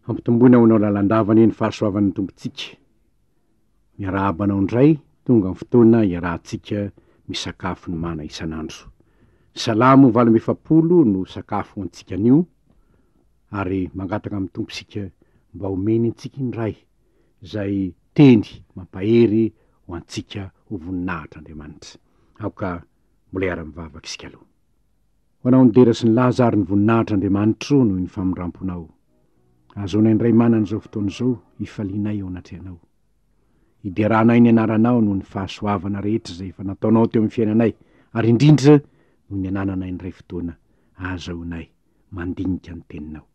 Hampitomboina ho anao lalandava anie ny fahasoavan'ny Tompontsika. Miarahaba anao indray tonga ny fotoana iarahantsika misakafo ny mana isan'andro. Salamo 48 no sakafo ho antsika anio ary mangataka amin'ny Tompo isika mba homeny antsika indray izay teny mampahery ho antsika ho voninahitr'Andriamanitra. Aoka mbola hiara-mivavaka isika aloha. Ho Anao ny dera sy ny laza ary ny voninahitra Andriamanitro noho ny famindramponao. Ahazoanay indray manana izao fotoana izao hifalianay eo anatrehanao. Hideranay ny anaranao noho ny fahasoavana rehetra izay efa nataonao teo amin'ny fiainanay ary indrindra noho ny anananay indray fotoana ahazahoanay mandinika ny teninao.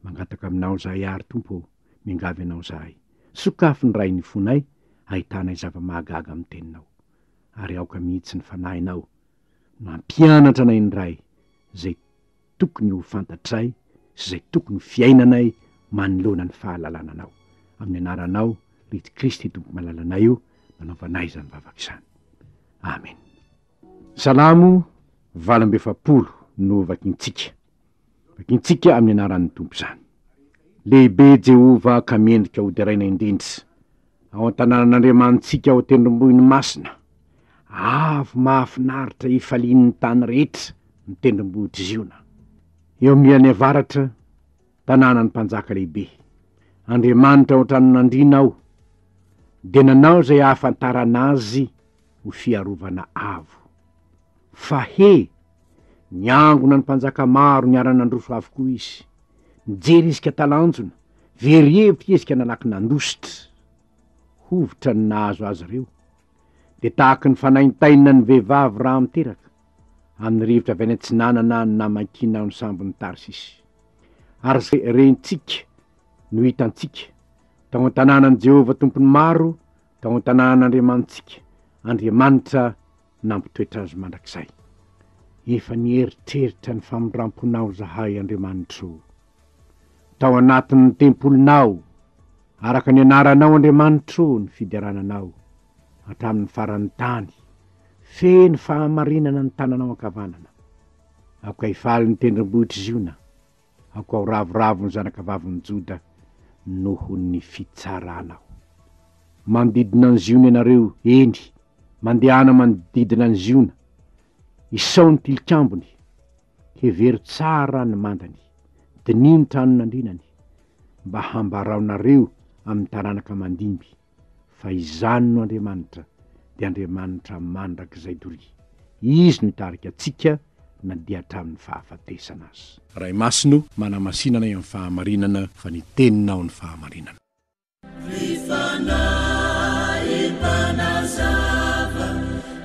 Mangataka aminao izahay àry Tompo ô, miangavy anao izahay. Sokafy ny Ray ny fonay ahitanay zava-mahagaga amin'ny teninao. Ary aoka mihitsy ny fanahinao no hampianatra anay indray izay tokony ho fantatray sy izay tokony ho fiainanay manoloana ny fahalalana Anao. Amin'ny anaranao, ry Kristy Tompo malalanay o, no anaovanay izany vavaka izany. Amen. Salamo 48 no vakintsika. Vakintsika amin'ny anaran'ny Tompo izany. Lehibe Jehovah ka mendrika hoderaina indrindra. Ao an-tanànan'Andriamanitsika ao an-tendrombohiny masina. Avo mahafinaritra ifalian'ny tany rehetra ny tendrombohitr'i Ziona. Eo amin'ny ilany avaratra, tanànan'ny mpanjaka lehibe. Andriamanitra ao an-tranon'andriana aho, dia nanao izay hahafantarana azy ho fiarovana avo. Fa he! Niangona ny mpanjaka maro niara-nandroso avokoa izy. Nijery izy ka talanjona, very hevitra izy ka nalaky nandositra. Hovitra ny nahazo azy ireo. Dia tahaky ny fanaintainana ny vehivavy raha miteraka, amin'ny rivotra avy any atsinanana no namakiana ny sambon'i Tarsisy. Ary izay rentsika no hitantsika, tao an-tanànan'i Jehovah Tompon'ny maro, tao an-tanànan'Andriamanitsika, Andriamanitra nampitoetra azy mandrakizay. Efa nieritreritra ny famindramponao izahay, Andriamanitro. Tao anatin'ny tempolinao, araka ny anaranao, Andriamanitro, ny fiderana anao, hatramin'ny faran'ny tany. Feno fahamarinana ny tananao ankavanana. Aoka hifaly ny tendrombohitr'i Ziona. Aoka ho ravoravo ny zanakavavin'i Joda noho ny fitsaranao. Manodidina an'i Ziona ianareo, eny, mandehana manodidina an'i Ziona. Isao ny tilikambony, hevero tsara ny mandany, diniho ny tranon'andrinany, mba hambaraonareo amin'ny taranaka mandimby. Fa izany no Andriamanitra, dia Andriamanitra mandrakizay doria. Izy no hitarika antsika na dia hatramin'ny fahafatesana aza. Ray Masina o, manamasina anay amin'ny fahamarinana, fa ny Teninao ny fahamarinana. Ry Fanahy Mpanazava,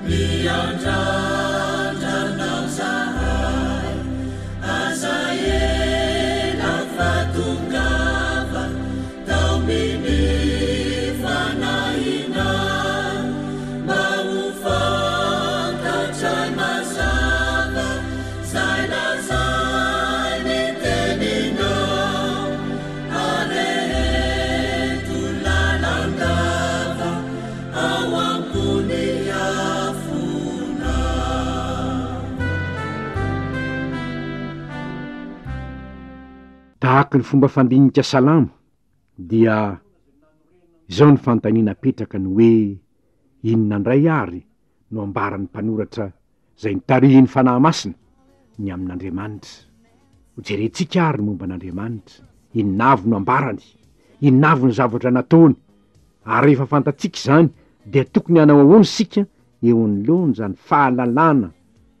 miandrandra Anao zahay, aza ela fa tongava. Taominy fanahinao mba ho fantatray mazava zay lazain'ny teninao areheto lalandava ao am-pony afonao. Tahaka ny fomba fandinika salamo dia izao ny fanontaniana apetraka ny hoe inona indray àry no ambaran'ny mpanoratra izay notarihin'ny Fanahy Masina ny amin'Andriamanitra? Hojerentsika àry ny momba an'Andriamanitra, inona avy no ambarany, inona avy ny zavatra nataony, ary rehefa fantatsika izany dia tokony hanao ahoana isika eo anoloan'izany fahalalana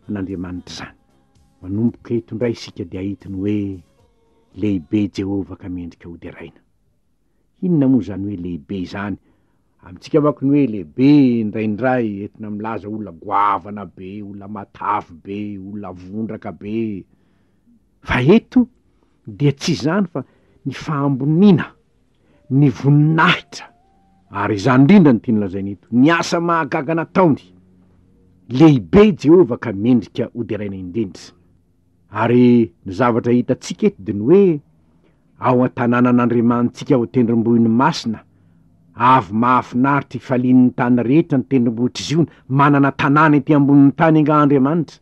an'Andriamanitra izany? Manomboka eto indray isika dia hahita ny hoe lehibe Jehovah ka mendrika hoderaina. Inona moa izany hoe lehibe izany? Amintsika manko ny hoe lehibe indraindray entina milaza olona goavana be, olona matavy be, olona vondraka be. Fa eto dia tsy izany fa ny fahamboniana, ny voninahitra, ary izany indrindra no tiany lazaina eto, ny asa mahagaga nataony. Lehibe Jehovah ka mendrika hoderaina indrindra. Ary ny zavatra hitantsika eto dia ny hoe ao an-tanànan'Andriamanitsika ao an-tendrombohiny masina, avo mahafinaritra ifalian'ny tany rehetra ny tendrombohitr'i Ziona, manana tanàna ety ambonin'ny tany angaha Andriamanitra?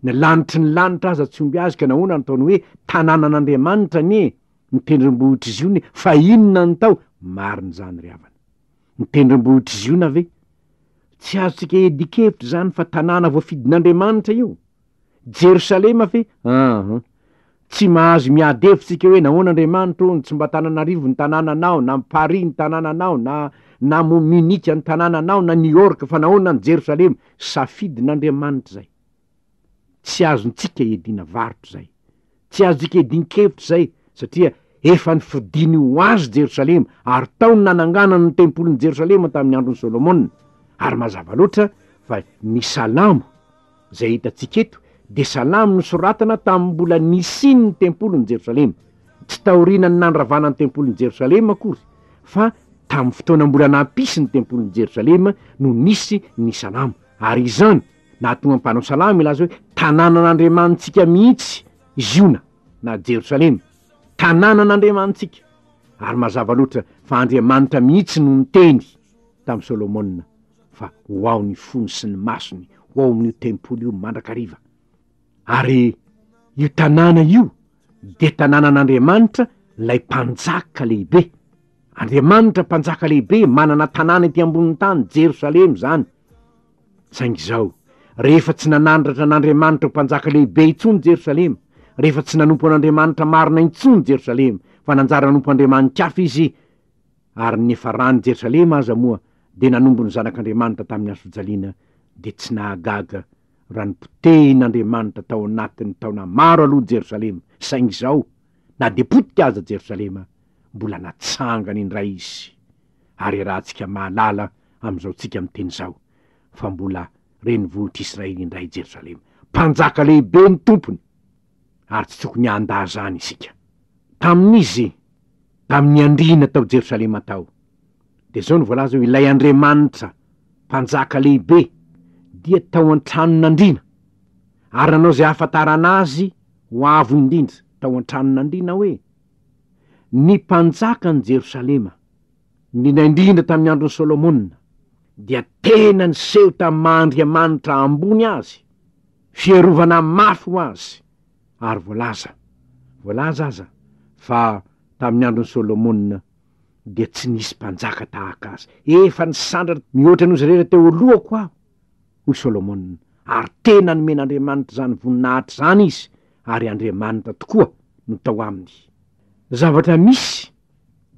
Ny lanitry ny lanitra aza tsy omby azy ka nahoana no ataony hoe tanànan'Andriamanitra anie? Ny tendrombohitr'i Ziona e! Fa inona no tao? Marina izany ry havana. Ny tendrombohitr'i Ziona ve? Tsy azontsika iadian-kevitra izany fa tanàna voafidin'Andriamanitra io. Jerosalema ve? Aa. Tsy mahazo miady hevitra isika hoe nahoana Andriamanitra ô no tsy mba Antananarivo ny tanànanao, na Paris ny tanànanao, na na moa Munich ny tanànanao, na New York, fa nahoana ny Jerosalema? Safidin'Andriamanitra izay. Tsy azontsika iadiana varotra izay. Tsy azontsika iadian-kevitra izay, satria efa nifidiny ho azy Jerosalema, ary tao no nananganany ny tempolin'i Jerosalema tamin'ny andron'i Solomona. Ary mazava loatra fa ny Salamo izay hitantsika eto dia Salamo nosoratana tamin'ny mbola nisian'ny tempolin'i Jerosalema. Tsy taorianan'ny nandravana ny tempolin'i Jerosalema akory, fa tamin'ny fotoana mbola nampisy ny tempolin'i Jerosalema no nisy ny Salamo. Ary izany Nahatonga ny mpanao salamo hilaza hoe, Tanànan'Andriamanitsika mihitsy Ziona, na Jerosalema. Tanànan'Andriamanitsika. Ary mazava loatra fa Andriamanitra mihitsy no niteny tamin'i Solomona fa ho ao ny fony sy ny masony, ho ao amin'io tempoly io mandrakariva. Ary io tanàna io dia tanànan'Andriamanitra, ilay Mpanjaka lehibe. Andriamanitra Mpanjaka lehibe manana tanàna ety ambonin'ny tany, Jerosalema izany. Saingy izao, rehefa tsy nanandratra an'Andriamanitra ho Mpanjaka lehibe intsony Jerosalema, rehefa tsy nanompo an'Andriamanitra marina intsony Jerosalema, fa nanjary nanompo andriamani-kafa izy, ary ny niafaran'i Jerosalema aza moa dia nanombo ny Zanak'Andriamanitra tamin'ny hazofijaliana, dia tsy nahagaga raha nopotehin'Andriamanitra tao anatin'ny taona maro aloha Jerosalema, saingy izao, na dia potika aza Jerosalema, mbola natsangany indray izy, ary iarahantsika mahalala amin'izao tsika miteny izao, fa mbola renivohitr'Israely indray Jerosalema. Mpanjaka lehibe ny Tompony, ary tsy tokony handà izany isika. Tamin'izy, tamin'ny andriana tao Jerosalema tao, dia izao no voalaza hoe, Ilay Andriamanitra, Mpanjaka lehibe, dia tao an-tranon'andriana, ary nanao izay hahafantarana Azy ho avo indrindra, tao an-tranon'andriana hoe, Ny mpanjakan'i Jerosalema, indrindra indrindra tamin'ny andron'i Solomona, dia tena niseho tamin'ny maha Andriamanitra ambony azy, fiarovana mafy ho azy, ary voalaza, voalaza aza fa tamin'ny andron'i Solomona dia tsy nisy mpanjaka tahaka azy. Efa nisandratra mihoatra noho izay rehetra teo alohako aho, hoy Solomona, ary tena nomen'Andriamanitra izany voninahitra izany izy, ary Andriamanitra tokoa no tao aminy. Zavatra misy,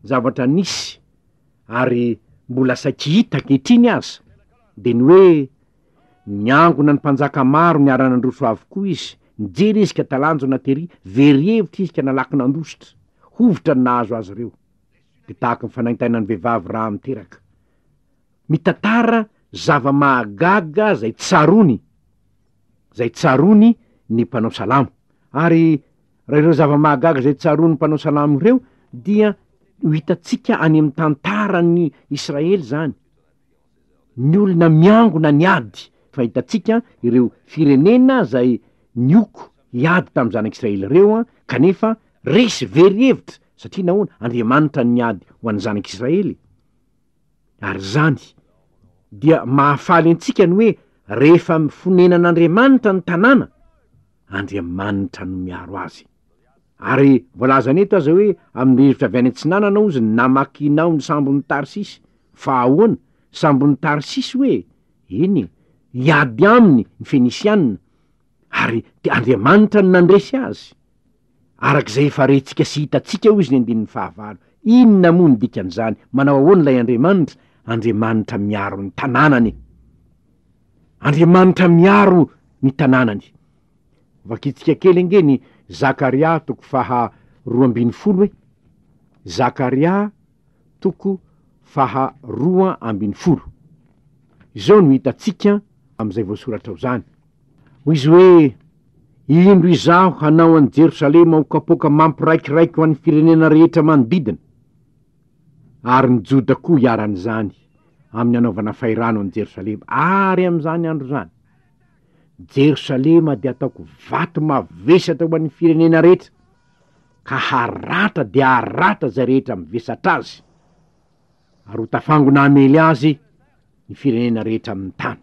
zavatra nisy, ary mbola saiky hita ankehitriny aza, dia ny hoe niangona ny mpanjaka maro niara-nandroso avokoa izy, nijery izy ka talanjona tery, very hevitra izy ka nalaky nandositra, hovitra ny nahazo azy ireo, dia tahaka ny fanaintainan'ny vehivavy raha miteraka. Mitantara zava-mahagaga izay tsaroany, izay tsaroany ny mpanao salamo. Ary raha ireo zava-mahagaga izay tsaroan'ny mpanao salamo ireo dia ho hitantsika any amin'ny tantaran'ny Israely izany. Ny olona miangona niady, fa hitantsika ireo firenena izay nioko hiady tamin'ny zanak'Israely ireo kanefa resy, very hevitra, satria nahoana? Andriamanitra no niady ho an'ny zanak'Israely. Ary izany dia mahafaly antsika ny hoe rehefa fonenan'Andriamanitra ny tanàna, Andriamanitra no miaro azy. Ary voalazany eto aza hoe amin'ny rivotra avy any atsinanana hozy ny namakianao ny sambon'i Tarsisy. Fa ahoana? Sambon'i Tarsisy hoe? Eny e, hiady aminy ny Fenisianina, ary dia Andriamanitra no nandresy azy. Araka izay efa rentsika sy hitantsika hoy izy ny andininy fahavalo. Inona moa ny dikan'izany? Manao ahoana ilay Andriamanitra? Andriamanitra miaro ny tanànany. Andriamanitra miaro ny tanànany. Vakintsika kely ange ny Zakaria toko faha 12 e. Zakaria toko faha 12. Izao no hitantsika amin'izay voasoratra ao izany. Hoy izy hoe, Indro izaho hanao an'i Jerosalema ho kapoaka mampiraikiraiky ho an'ny firenena rehetra manodidina, ary ny Joda koa hiharan'izany amin'ny hanaovana fahirano an'i Jerosalema. Ary amin'izany andro izany, Jerosalema dia hataoko vato mavesatra ho an'ny firenena rehetra, ka haratra dia haratra izay rehetra mivesatra azy, ary ho tafangona hamely azy ny firenena rehetra amin'ny tany.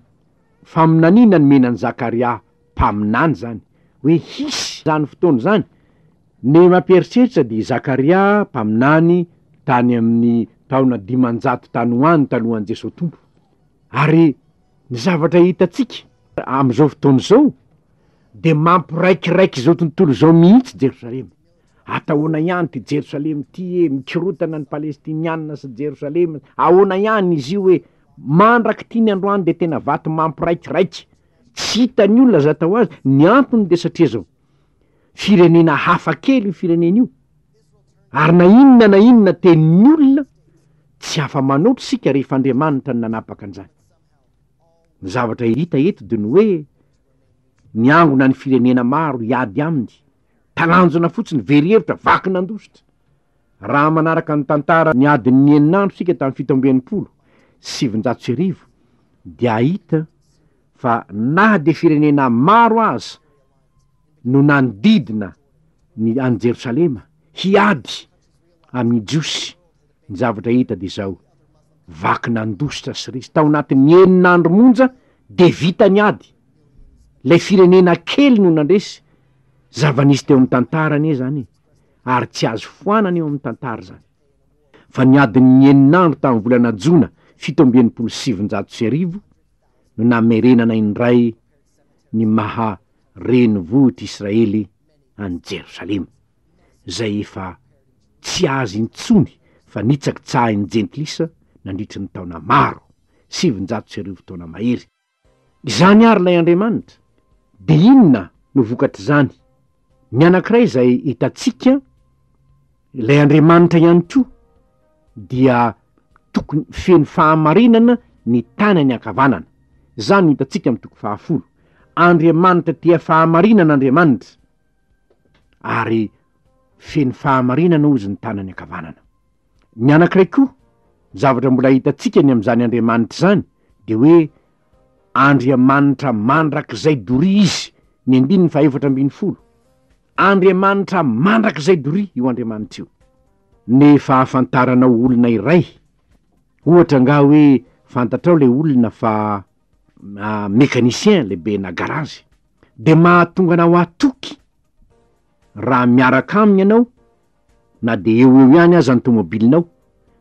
Faminaniana nomena an'i Zakaria mpaminany izany, hoe hisy izany fotoana izany. Ny mampieritreritra dia i Zakaria mpaminany tany amin'ny taona 500 tany ho any talohan'i Jesoa Tompo. Ary ny zavatra hitantsika amin'izao fotoana izao dia mampiraikiraiky izao tontolo izao mihitsy Jerosalema. Atahoana ihany ity Jerosalema ity e, mikorotana ny Palestiniana sy Jerosalema, ahoana ihany izy io e, mandrak'ity ny androany dia tena vato mampiraikiraiky, tsy hitan'ny olona izay atao azy, ny antony dia satria izao, firenena hafa kely io firenena io, ary na inona na inona tenin'ny olona, tsy afa-manoatra isika rehefa Andriamanitra no nanapaka an'izany. Ny zavatra hita eto dia ny hoe, niangona ny firenena maro hiady aminy, Talanjona fotsiny, very hevitra, vaky nandositra. Raha manaraka ny tantara ny adin'ny enina andro isika tamin'ny 1967 dia hahita fa na dia firenena maro aza no nanodidina ny an'i Jerosalema hiady amin'ny Jiosy, ny zavatra hita dia izao, vaky nandositra sy resy. Tao anatin'ny enina andro monja dia vita ny ady. Ilay firenena kely no nandresy. Zava-nisy teo amin'ny tantara anie izany e! Ary tsy azo foanana eo amin'ny tantara izany. Fa ny adin'ny enina andro tamin'ny volana jona 1967 no namerenana indray ny maha renivohitr'Israely an'i Jerosalema, izay efa tsy azy intsony fa nitsakitsahin'ny jentilisa nandritry ny taona maro, 1900 taona mahery. Izany àry ilay Andriamanitra. Dia inona no vokatr'izany? Ny anankiray izay hitantsika, ilay Andriamanitra ihany koa dia tokony feno fahamarinana ny tanany ankavanana. Izany no hitantsika amin'ny toko fahafolo. Andriamanitra tia fahamarinana Andriamanitra, ary feno fahamarinana hozy ny tanany ankavanana. Ny anankiray koa, ny zavatra mbola hitantsika ny amin'izany Andriamanitra izany dia hoe Andriamanitra mandrakizay doria Izy, ny andininy faha-14. Andriamanitra mandrakizay doria io Andriamanitra io. Ny fahafantaranao olona iray, ohatra angaha hoe fantatrao ilay olona fa mécanicien lehibe-na garazy, dia mahatonga anao hatoky raha miaraka aminy ianao na dia eo ho eo ihany aza ny tomobilinao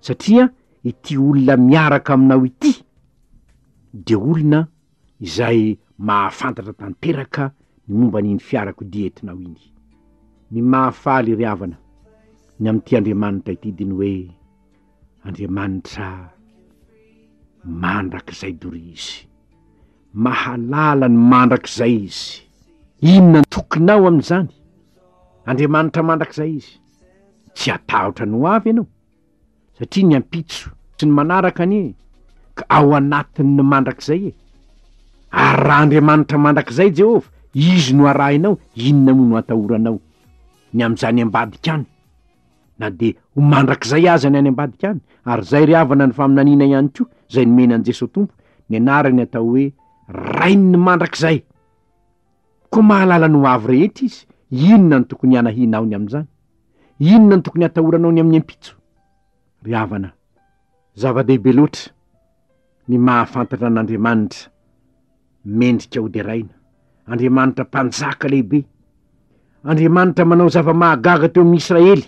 satria ity olona miaraka aminao ity dia olona izay mahafantatra tanteraka ny momba an'iny fiarakodia entinao iny. Ny mahafaly ry havana ny amin'ity Andriamanitra ity dia ny hoe Andriamanitra mandrakizay doria Izy. Mahalala ny mandrakizay Izy. Inona no tokinao amin'izany? Andriamanitra mandrakizay Izy. Tsy hatahotra ny ho avy ianao, satria ny ampitso sy ny manaraka anie ka ao anatin'ny mandrakizay e. Ary raha Andriamanitra mandrakizay Jehovah, Izy no arahinao, inona moa no atahoranao ny amin'izany ambadika any? na dia ho mandrakizay aza ny any ambadika any, ary izay ry havana ny faminaniana ihany koa izay nomena an'i Jesoa Tompo, ny anarany atao hoe Rain'ny mandrakizay. Koa mahalala ny ho avy rehetra Izy, inona no tokony hanahianao ny amin'izany? Inona no tokony hatahoranao ny amin'ny ampitso? Ry havana, zava-dehibe loatra ny mahafantatra an'Andriamanitra mendrika hoderaina, Andriamanitra Mpanjaka lehibe, Andriamanitra manao zava-mahagaga teo amin'ny Israely,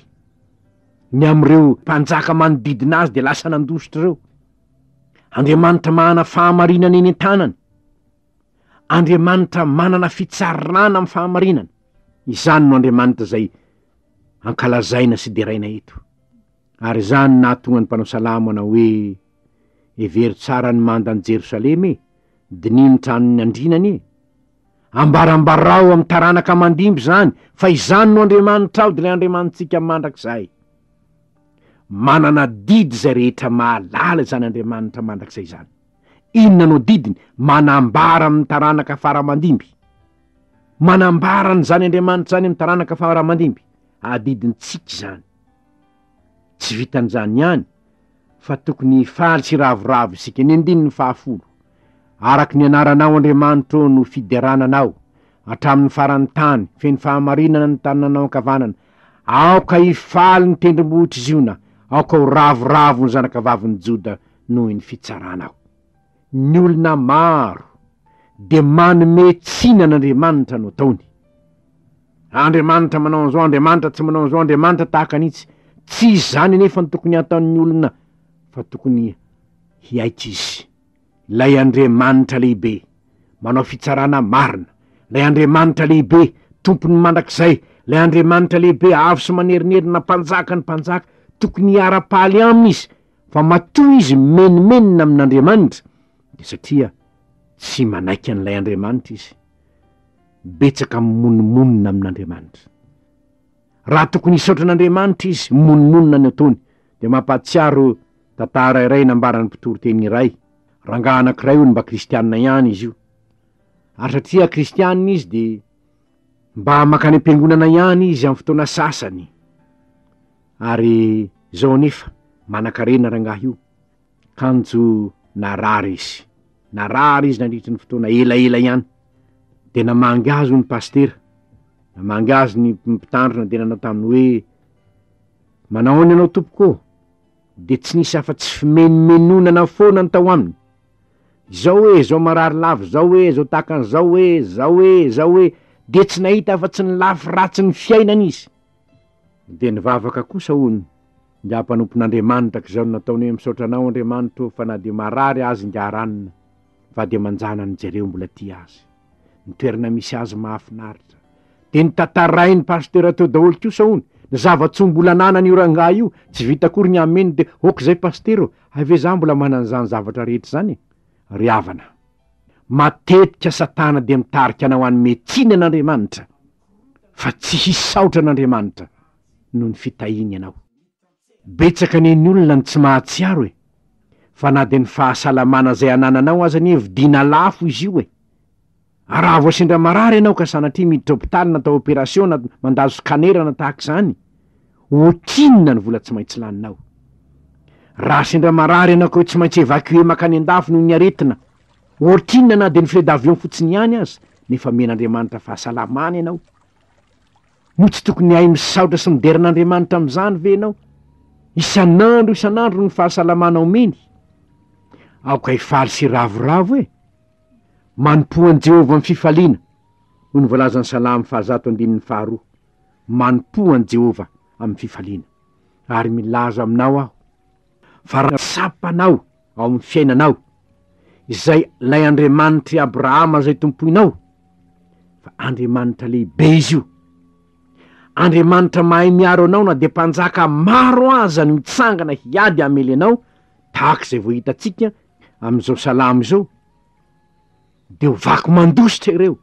ny amin'ireo mpanjaka manodidina azy dia lasa nandositra ireo, Andriamanitra manana fahamarinana eny an-tanany, Andriamanitra manana fitsarana amin'ny fahamarinana, izany no Andriamanitra izay ankalazaina sy deraina eto. Ary izany nahatonga ny mpanao salamo hanao hoe, Hevero tsara ny mandan'i Jerosalema e, diniho ny tranon'ny andriana anie. Ambarambarao amin'ny taranaka mandimby izany, fa izany no Andriamanitrao, dia ilay Andriamanitsika mandrakizay. Manana adidy izay rehetra mahalala izany Andriamanitra mandrakizay izany. Inona no adidiny? Manambara amin'ny taranaka fara mandimby. Manambara an'izany Andriamanitra izany amin'ny taranaka fara mandimby. Adidintsika izany. Tsy vitan'izany ihany fa tokony hifaly sy hiravoravo isika. Ny andininy fahafolo, Araka ny anaranao, Andriamanitra ô, no fiderana Anao, hatramin'ny faran'ny tany, feno fahamarinana ny tananao ankavanana. Aoka hifaly ny tendrombohitr'i Ziona, aoka ho ravoravo ny zanakavavin'i Joda noho ny fitsaranao. Ny olona maro dia manome tsiny an'Andriamanitra no ataony. Andriamanitra manao an'izao, Andriamanitra tsy manao an'izao, Andriamanitra tahaka an'itsy. Tsy izany anefa no tokony hataon'ny olona fa tokony hiaiky izy. Ilay Andriamanitra lehibe, manao fitsarana marina, ilay Andriamanitra lehibe, Tompon'ny mandrakizay, ilay Andriamanitra lehibe, avo sy manerinerina, Mpanjakan'ny mpanjaka, tokony hiara-paly aminy izy, fa matoa izy mimenomenona amin'Andriamanitra, dia satria tsy manaiky an'ilay Andriamanitra izy. Betsaka mimonomonona amin'Andriamanitra. Raha tokony hisaotra an'Andriamanitra izy, mimonomonona ny ataony, dia mampahatsiaro tantara iray nambaran'ny mpitory teny iray, rangahy anankiray hono mba kristianina ihany izy io. Ary satria kristianina izy dia mba mankany am-piangonana ihany izy amin'ny fotoana sasany. Ary izao anefa, manan-karena rangahy io. Kanjo narary izy. Narary izy nandritry ny fotoana elaela ihany. Dia namangy azy hono ny pasitera. Namangy azy ny mpitandrina dia nanao taminy hoe, Manao ahoana ianao tompoko ô? Dia tsy nisy afa-tsy fimenomenonana foana ny tao aminy. Izao hoe, izao marary lava izao hoe, izao tahaka an'izao hoe, izao hoe, izao hoe. Dia tsy nahita afa-tsy ny lafy ratsin'ny fiainana izy. Dia nivavaka kosa hono Ingahy mpanompon'Andriamanitra k'izao no nataony hoe misaotra anao Andriamanitra ô fa na dia marary azy ingahy ranona fa dia manjanany jereo mbola tia azy. Ny toerana misy azy mahafinaritra. Dia notantarain'ny pasteur teo daholo kosa hono ny zava-tsoa mbola ananany io rangahy io, tsy vita akory ny hameno dia ok izay pasitera ô, hay ve za mbola manana izany zavatra rehetra izany e? Ry havana, matetika satana dia mitarika anao hanome tsiny an'Andriamanitra fa tsy hisaotra an'Andriamanitra noho ny fitahiany ianao. Betsaka anie ny olona no tsy mahatsiaro e! Fa na dia ny fahasalamana izay anananao aza anie vidiana lafo izy io e! Ary raha vao sendra marary ianao ka sanatria miditra hopitaly na atao opération na mandalo scanner na tahaka izany, ohatrinona ny vola tsy maintsy laninao? Raha sendra marary ianao ka hoe tsy maintsy évacuer mankany an-dafy noho ny aretina, ohatrinona na dia ny frais d'avion fotsiny ihany aza, nefa omen'Andriamanitra fahasalamana ianao. Moa tsy tokony hahay misaotra sy midera an'Andriamanitra amin'izany ve ianao? Isan'andro isan'andro ny fahasalamana omeny. Aoka hifaly sy hiravoravo e! Manompoa an'i Jehovah amin'ny fifaliana, hoy ny voalazan'ny Salamo fahazato andininy faharoa. Manompoa an'i Jehovah amin'ny fifaliana. Ary milaza aminao aho, fa raha tsapanao ao amin'ny fiainanao izay ilay Andriamanitr'i Abrahama izay tompoinao, fa Andriamanitra lehibe izy io. Andriamanitra mahay miaro anao na dia mpanjaka maro aza no mitsangana hiady hamely anao, tahaka izay vao hitantsika amin'izao salamo izao, dia ho vaky mandositra ireo,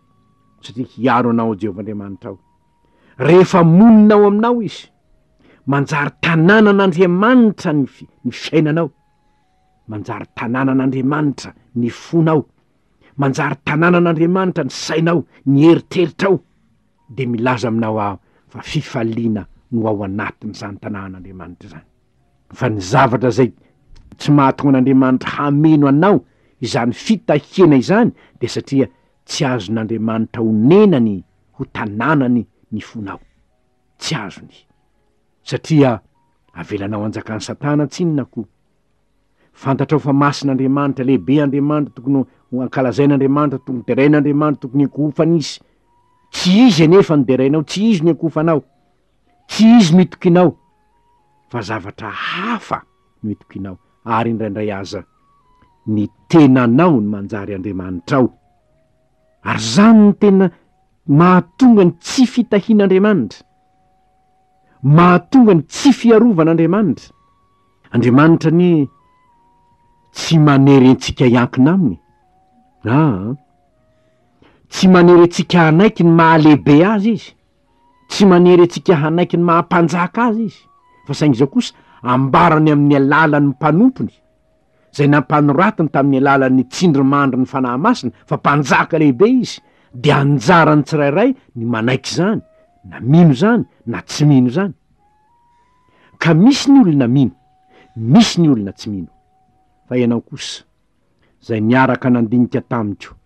satria hiaro anao Jehovah Andriamanitrao. Rehefa monina ao aminao izy, manjary tanànan'Andriamanitra ny ny fiainanao, manjary tanànan'Andriamanitra ny fonao, manjary tanànan'Andriamanitra ny sainao, ny eritreritrao, dia milaza aminao aho fa fifaliana no ao anatin'izany tanànan'Andriamanitra izany. Fa ny zavatra izay tsy mahatonga an'Andriamanitra hameno anao izany fitahiana izany dia satria tsy azon'Andriamanitra onenany ho tanànany ny fonao. Tsy azony. Satria avelanao hanjakan'i Satana tsinona koa. Fantatrao fa masina Andriamanitra, lehibe Andriamanitra, tokony ho ankalazaina Andriamanitra, tokony deraina Andriamanitra, tokony hiankohofana Izy. Tsy Izy anefa no derainao, tsy Izy no iankohofanao, tsy Izy no itokianao, fa zavatra hafa no itokianao, ary indraindray aza ny tenanao no manjary Andriamanitrao. Ary izany no tena mahatonga ny tsy fitahian'Andriamanitra, mahatonga ny tsy fiarovan'Andriamanitra. Andriamanitra anie tsy manery antsika hiankina aminy e! Aa! Tsy manery antsika hanaiky ny maha lehibe azy izy, tsy manery antsika hanaiky ny maha mpanjaka azy izy, fa saingy izao kosa ambarany amin'ny alalan'ny mpanompony, izay nampanoratiny tamin'ny alalan'ny tsindrimandrin'ny Fanahy Masina fa Mpanjaka lehibe Izy, dia anjaran'ny tsirairay ny manaiky izany, na mino izany na tsy mino izany. Ka misy ny olona mino, misy ny olona tsy mino. Fa ianao kosa, izay niaraka nandinika tamiko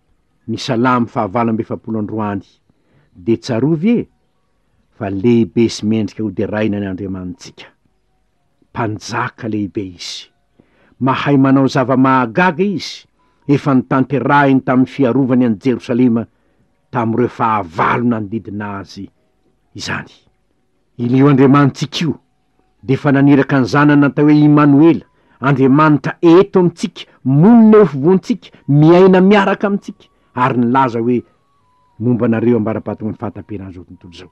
ny Salamo fahavalo amby 40 androany, dia tsarovy e, fa lehibe sy mendrika hoderaina ny Andriamanitsika. Mpanjaka lehibe izy. Mahay manao zava-mahagaga izy, efa notanterahiny tamin'ny fiarovany an'i Jerosalema tamin'ireo fahavalo nanodidina azy. Izany. Ilio Andriamanitsika io dia efa naniraka ny Zanany natao hoe Imanoela, Andriamanitra eto amintsika, monina eo afovoantsika, miaina miaraka amintsika, ary nilaza hoe, Momba anareo ambara-pahatongan'ny fahataperan'izao tontolo izao.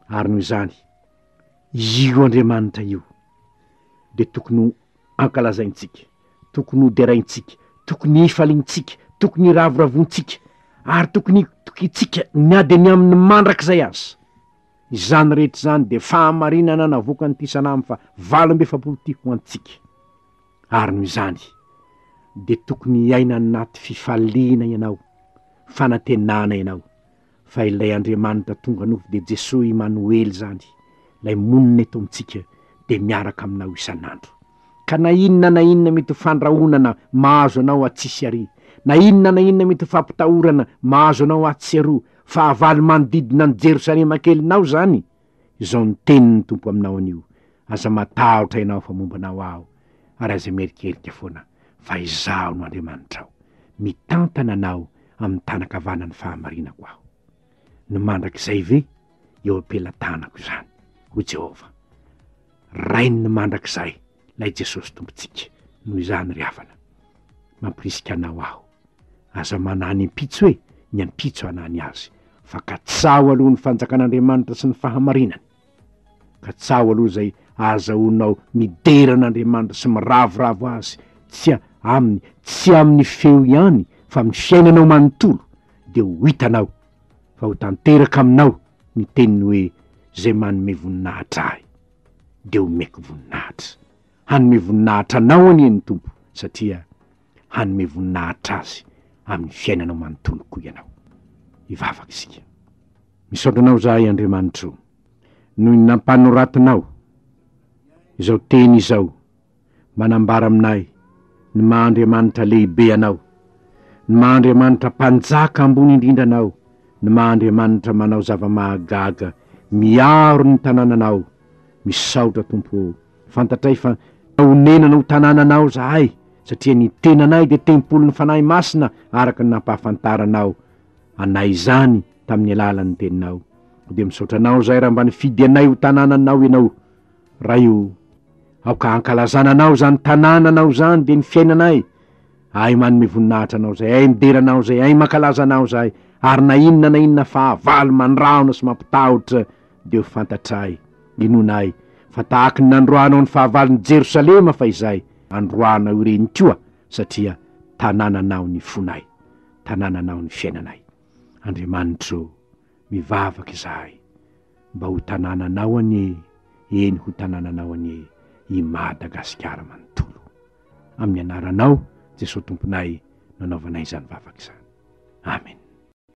Ary noho izany, io Andriamanitra io dia tokony ho ankalazaintsika, tokony ho deraintsika, tokony hifaliantsika, tokony hiravoravoantsika, ary tokony hitokiantsika na dia ny amin'ny mandrakizay aza. Izany rehetra izany dia fahamarinana navoakan'ity Salamo faha 48 ity ho antsika. Ary noho izany, dia tokony hiaina anaty fifaliana ianao, fanantenana ianao, fa ilay Andriamanitra tonga nofo dia Jesoa Imanoely izany, ilay monina eto amintsika dia miaraka aminao isan'andro. Ka na inona na inona mety ho fandrahonana mahazo anao atsy sy ary, na inona na inona mety ho fampitahorana mahazo anao atsy sy aroa, fahavalo manodidina an'i Jerosalema kelinao izany, izao ny tenin'ny Tompo aminao anio, aza matahotra ianao fa momba anao Aho, ary aza mierikerika foana fa Izaho no Andriamanitrao, mitantana anao amin'ny tanan-kavanan'ny fahamarinako Aho. Ny mandrakizay ve eo am-pelatanako izany, hoy Jehovah. Rain'ny mandrakizay ilay Jesosy Tompontsika. Noho izany ry havana, mampirisika anao aho, aza manahy ny ampitso e, ny ampitso hanahy ny azy, fa katsaho aloha ny fanjakan'Andriamanitra sy ny fahamarinany. Katsaho aloha izay ahazahoanao midera an'Andriamanitra sy miravoravo Azy, tsy aminy, tsy amin'ny feo ihany, fa amin'ny fiainanao manontolo, dia ho hitanao fa ho tanteraka aminao ny teniny hoe, Izay manome voninahitra Ahy, dia homeko voninahitra. Hanome voninahitra anao anie ny Tompo, satria hanome voninahitra Azy amin'ny fiainanao manontolo koa ianao. Hivavaka isika. Misaotra Anao izahay, Andriamanitro, noho ny nampanoratinao izao teny izao manambara aminay ny maha Andriamanitra lehibe Anao, ny maha Andriamanitra Mpanjaka ambony indrindra Anao, ny maha Andriamanitra manao zava-mahagaga miaro ny tanànanao. Misaotra Tompo ô, fantatray fa honenana ho tanànanao izahay, satria ny tenanay dia tempolin'ny Fanahy Masina araka ny nampahafantaranao anay izany tamin'ny alalan'ny Teninao. Koa dia misaotra Anao izahay raha mba nifidy anay ho tanànanao Ianao. Ray o, aoka hankalazana Anao izany tanànanao izany dia ny fiainanay. Ahy manome voninahitra Anao izahay, ahy midera Anao izahay, ahy mankalaza Anao izahay, ary na inona na inona fahavalo mandrahona sy mampitahotra dia ho fantatray, inoanay, fa tahaky ny nandroahanao ny fahavalon'i Jerosalema fahizay, androahanao ireny koa, satria tanànanao ny fonay, tanànanao ny fiainanay. Andriamanitro o, mivavaka izahay, mba ho tanànanao anie, eny ho tanànanao anie i Madagasikara manontolo. Amin'ny anaranao, Jesoa Tomponay, no anaovanay izany vavaka izany. Amen.